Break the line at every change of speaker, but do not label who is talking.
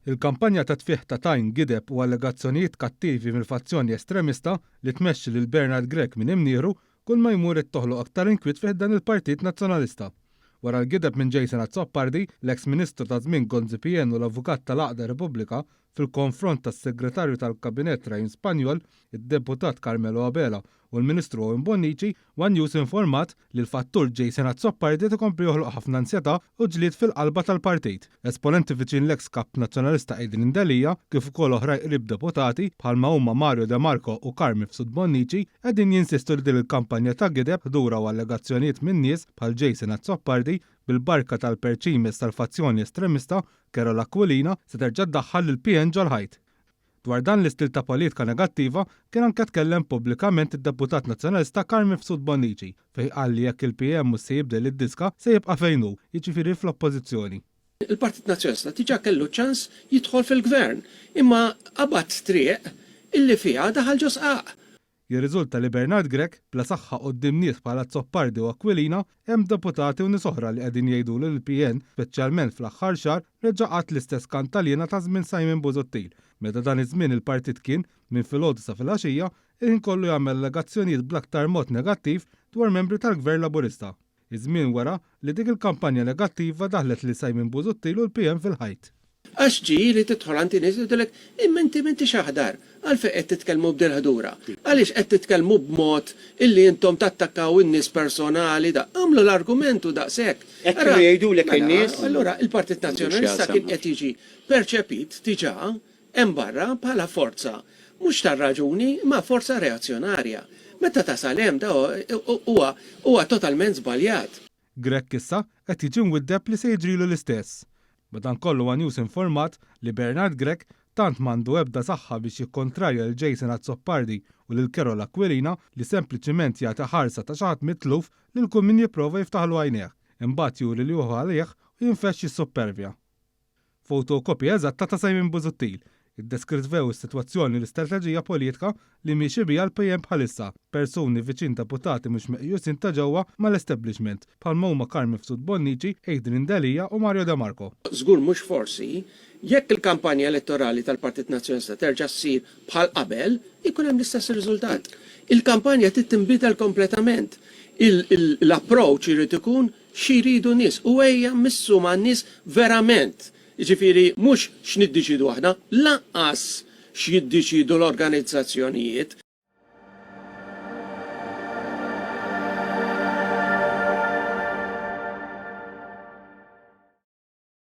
Il-kampanja ta' tfigħ ta' tajn, gideb u allegazzjonijiet kattivi mill-fazzjoni estremista li tmexxi lil Bernard Grech minn imnieħru kull ma jmur qed toħloq aktar inkwiet fi ħdan il-Partit Nazzjonalista. Wara l-gideb minn Jason Azzopardi, l-eks Ministru ta' żmien Gonzi PN u l-avukat tal-għaqda Repubblika fil-konfront tas-Segretarju tal-Kabinett Ryan Spagnol, id-Deputat Carmelo Abela u l-Ministru Owen Bonnici, one News informat li l-fattur Jason Azzopardi qed ikompli joħloq ħafna ansjetà u ġlied fil-qalba tal-partit. Esponenti viċin l-eks Kap Nazzjonalista Adrian Delia, kif ukoll oħrajn qrib deputati, bħalma huma Mario De Marco u Carm Mifsud Bonnici, qegħdin jinsistu li din il-kampanja ta' gideb, ħdura u allegazzjonijiet minn nies bħal Jason Azzopardi, bil-barka tal-perċimes tal-fazzjoni estremista, Carol Aquilina, se terġa' ddaħħal lill-PN ġol-ħajt. Dwar dan l-istil ta' politika negattiva kien anke tkellem pubblikament id-Deputat Nazzjonalista Carm Mifsud Bonnici fejn qal li jekk il-PM mhux se jibdel id-diska se jibqa' fejn hu, jiġifieri fl-Oppożizzjoni.
Il-Partit Nazzjonalista diġà kellu ċ-ċans jidħol fil-Gvern, imma qabad triq illi fiha daħal ġo sqaq.
Jirriżulta li Bernard Grech, bla saħħa quddiem nies bħal Azzopardi u Aquilina, hemm deputati u nies oħra li qegħdin jgħidulu li l-PN, speċjalment fl-aħħar xahar, reġa' qagħad l-istess kantaliena ta' żmien Simon Busuttil, meta dan iż-żmien il-partit kien, minn filgħodu sa filgħaxija, il-ħin kollu jagħmel allegazzjonijiet bl-aktar mod negattiv dwar membri tal-Gvern Laburista. Iż-żmien wera li dik il-kampanja negattiva daħlet lil Simon Busuttil u l-PN fil-ħajt.
Għax ġieli tidħol għand in-nies jgħidulek, imma inti m'intix aħdar, għalfejn qed titkellmu b'dil-ħdura? Għaliex qed titkellmu b'mod illi intom tattakkaw in-nies personali da? Agħmlu l-argument u daqshekk.
Hekk kienu jgħidulek in-nies?
Mela, allura il-Partit Nazzjonalista kien qed jiġi perċepit diġà hemm barra bħala forza mhux tar-raġuni imma forza reazzjonarja. Meta tasal hemm da huwa huwa totalment żbaljat.
Grech issa qed jiġi mwiddeb li se jiġrilu l-istess. Madankollu one News informat li Bernard Grech tant m'għandu ebda saħħa biex jikkontrarja lil Jason Azzopardi u lil Carol Aquilina li sempliċiment jagħti ħarsa ta' xi ħadd mitluf lil kull min jipprova jiftaħlu għajnejh. Imbagħad juri li hu għalih u jinfexx jissuppervja. Fotokopja eżatta ta' Simon Busuttil iddeskritvew is-sitwazzjoni u l-istrateġija politika li miexi biha l-PN bħalissa, persuni viċin deputati mhux meqjusin ta' ġewwa mal-establishment, bħalma huma Carm Mifsud Bonnici, Adrian Delia u Mario De Marco.
Żgur mhux forsi, jekk il-kampanja elettorali tal-Partit Nazzjonalista terġa' ssir bħal qabel, ikun hemm l-istess riżultat. Il-kampanja trid tinbidel kompletament. L-approach irid ikun Xi jridu n-nies u ejja mmissu man-nies verament. Jiġifieri mhux x'niddeċiedu aħna, lanqas x'jiddeċiedu l-organizzazzjonijiet.